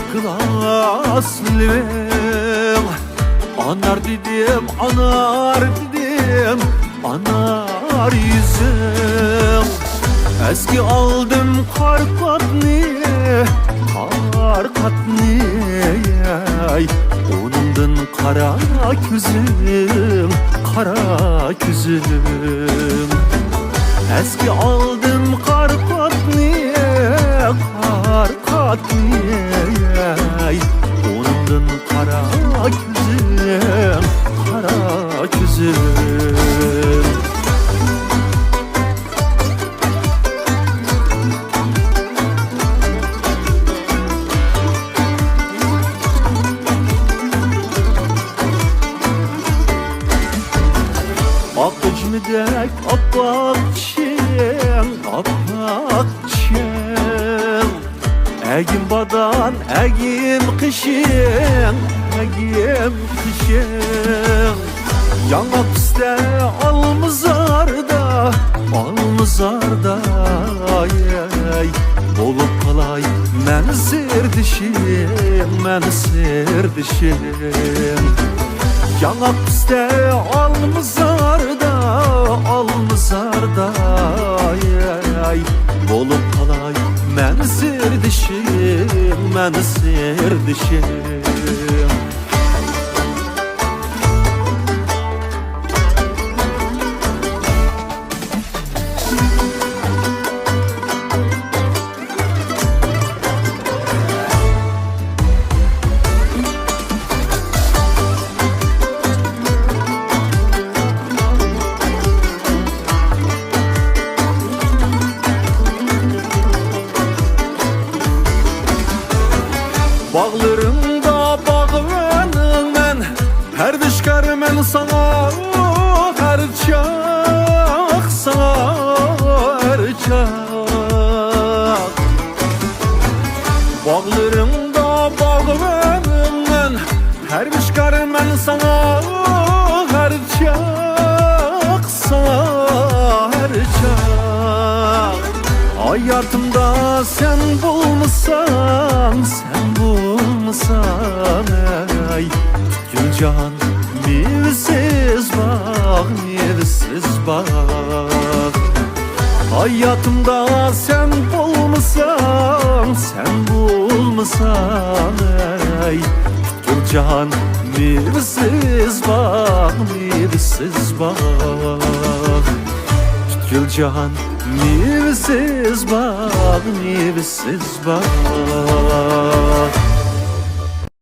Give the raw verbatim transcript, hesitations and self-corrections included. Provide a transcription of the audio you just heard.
ئىخلاسلىۋىڭ. ئانار دېدىم، ئانار دېدىم، ئانار يۈزۈڭ. ئەسكە ئالدىم قارقاتنى، قارقاتنى، ئۇنىڭدىن قارا كۆزۈڭ، قارا كۆزۈڭ. ئەسكە ئالدىم قارقاتنى، قارقاتنى، ئۇنىڭدىن قارا كۆزۈڭ، قارا كۆزۈڭ. ئاق ئۈجمىدەك ئاپئاق چىشىڭ، ئاپئاق چىشىڭ. ئەگىم بادام، ئەگىم قېشىڭ، ئەگىم قېشىڭ. ياڭاق پىستە ئالمىزاردا، ئالمىزاردا، ئاي، ئاي. بولۇپ قالاي مەن سىردىشىڭ، مەن سىردىشىڭ. ياڭاق پىستە ئالمىزاردا، ئالمىزاردا، ئاي، ئاي. بولۇپ قالاي مەن سىردىشىڭ، مەن سىردىشىڭ. باغلىرىڭدا باغۋەنمەن، پەرۋىشكارمەن ساڭا ھەر چاغ، ساڭا ھەر چاغ. باغلىرىڭدا باغۋەنمەن، پەرۋىشكارمەن ساڭا ھەر چاغ، ساڭا ھەر چاغ. ھاياتىمدا سەن بولمىساڭ، سەن بولمىساڭ، ئەي گۈلجان، مېۋىسىز باغ، مېۋىسىز باغ. ھاياتىمدا سەن بولمىساڭ، سەن بولمىساڭ، ئەي پۈتكۈل جاھان مېۋىسىز باغ، مېۋىسىز باغ. پۈتكۈل جاھان مېۋىسىز باغ، مېۋىسىز باغ.